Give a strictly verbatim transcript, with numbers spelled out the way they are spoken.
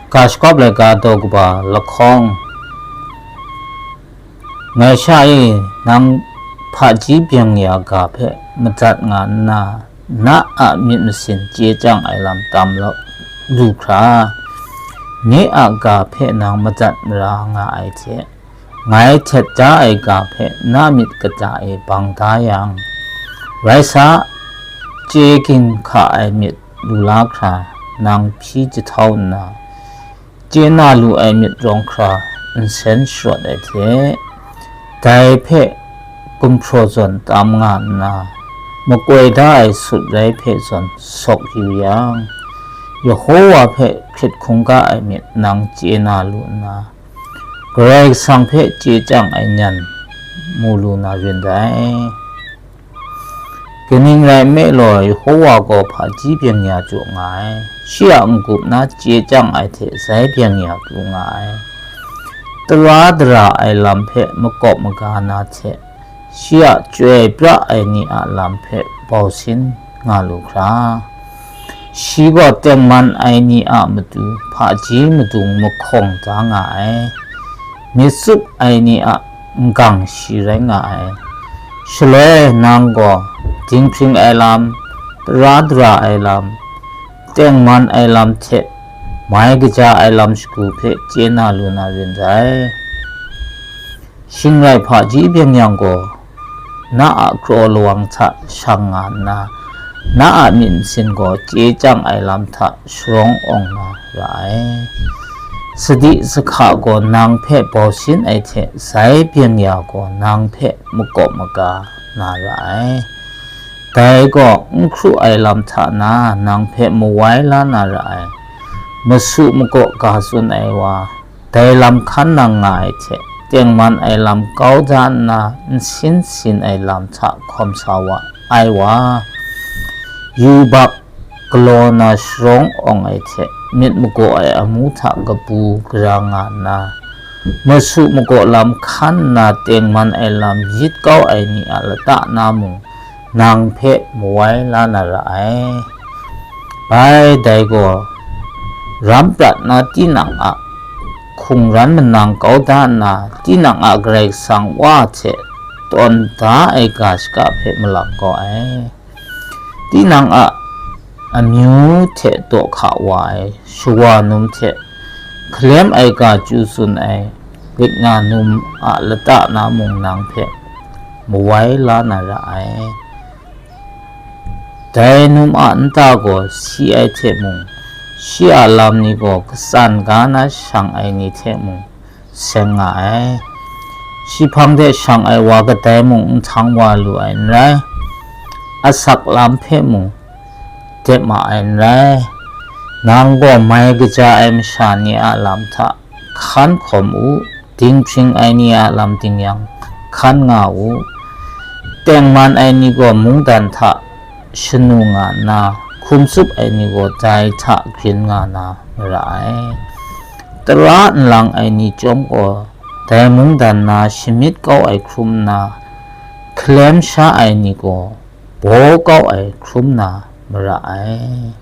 Ga shakawp laika daw kaba lahkawng. Ngai sha e, nang hpaji byeng ya ga hpe madat nga nna, na a myit masin chye chyang ai lam tam lu hkra, nye a ga hpe nang madat mara nga ai hte, ngai htet da ai ga hpe na myit kata e bang da yang, rai sa, chye ginhka ai myit lu la hkra, nang hpyi jahtau nna, chye na lu ai myit rawng hkra nsen sharawt ai hte, dai hpe gumhpraw zawn tam nga nna, makoi da ai sut rai hpe zawn sawk yu yang, Yehova hpe hkrit hkungga ai myit nang chye na lu nna, Karai Kasang hpe chye chyang ai nyan mu lu na rin dai. Kaning rai nme law, Yehova gaw hpaji byeng ya jaw nga ai, shi a n-gup na chye chyang ai hte sai byeng ya pru nga ai. Tara dara ai lam hpe makawp maga na hte, shi a chyoi pra ai ni a lam hpe bau sin nga lu hkra, shi gaw tengman ai ni a matu hpaji madung mahkawng da nga ai, myit tsup ai ni a n-gang shi rai nga ai. Shaloi nang gaw dinghpring ai lam, tara dara ai lam, tengman ai lam hte mai kaja ai lam shagu hpe chye na lu na rin dai. Shing rai hpaji byeng yang gaw, na a kraw lawang hta shang nga nna, na a myit masin gaw chye chyang ai lam hta sharawng awng na ra ai. Sadi sahka gaw nang hpe bau sin ai hte sai byeng ya gaw nang hpe makawp maga na ra ai. Dai gaw n hkru ai lam hta na nang hpe mawai la na ra ai. Masu makaw ga tsun ai wa, dai lam hkan nang nga ai hte, tengman ai lam kau da nna nsin sin ai lam hta hkawm sa wa ai wa, yubak galaw na sharawng awng ai hte, myit magaw ai amu hta kabu gara nga nna, masu magaw lam hkan nna tengman ai lam yit kau ai ni a lata na mung, nang hpe mawai la na ra ai. Bai dai gaw, ram prat na tinang a hkungran manang kau da nna, tinang a Karai Kasang Wa hte tawn da ai ga shaka hpe malak kau ai. Tinang a amyu hte daw hka wa ai shawa num hte, hkalem ai ga chyu tsun ai rit nga num a lata na mung nang hpe mawai la na ra ai. Dai num a nta gaw si ai hte mung, shi a lam ni gaw katsan ga na shang ai ni hte mung seng nga ai. Shi hpang de shang ai wa kadai mung nhtang wa lu ai n rai, asak lam hpe mung dep ma ai n rai. Nang gaw mai kaja ai masha ni a lam hta hkan hkawm u, dinghpring ai ni a lam ting yang hkan nga u. Tengman ai ni gaw mungdan hta shanu nga nna, hkum tsup ai ni gaw dai hta grin nga na mara ai. Tara nlang ai ni chyawm gaw, dai mungdan na shamyit kau ai hkrum nna, hkalem sha ai ni gaw baw kau ai hkrum na mara ai.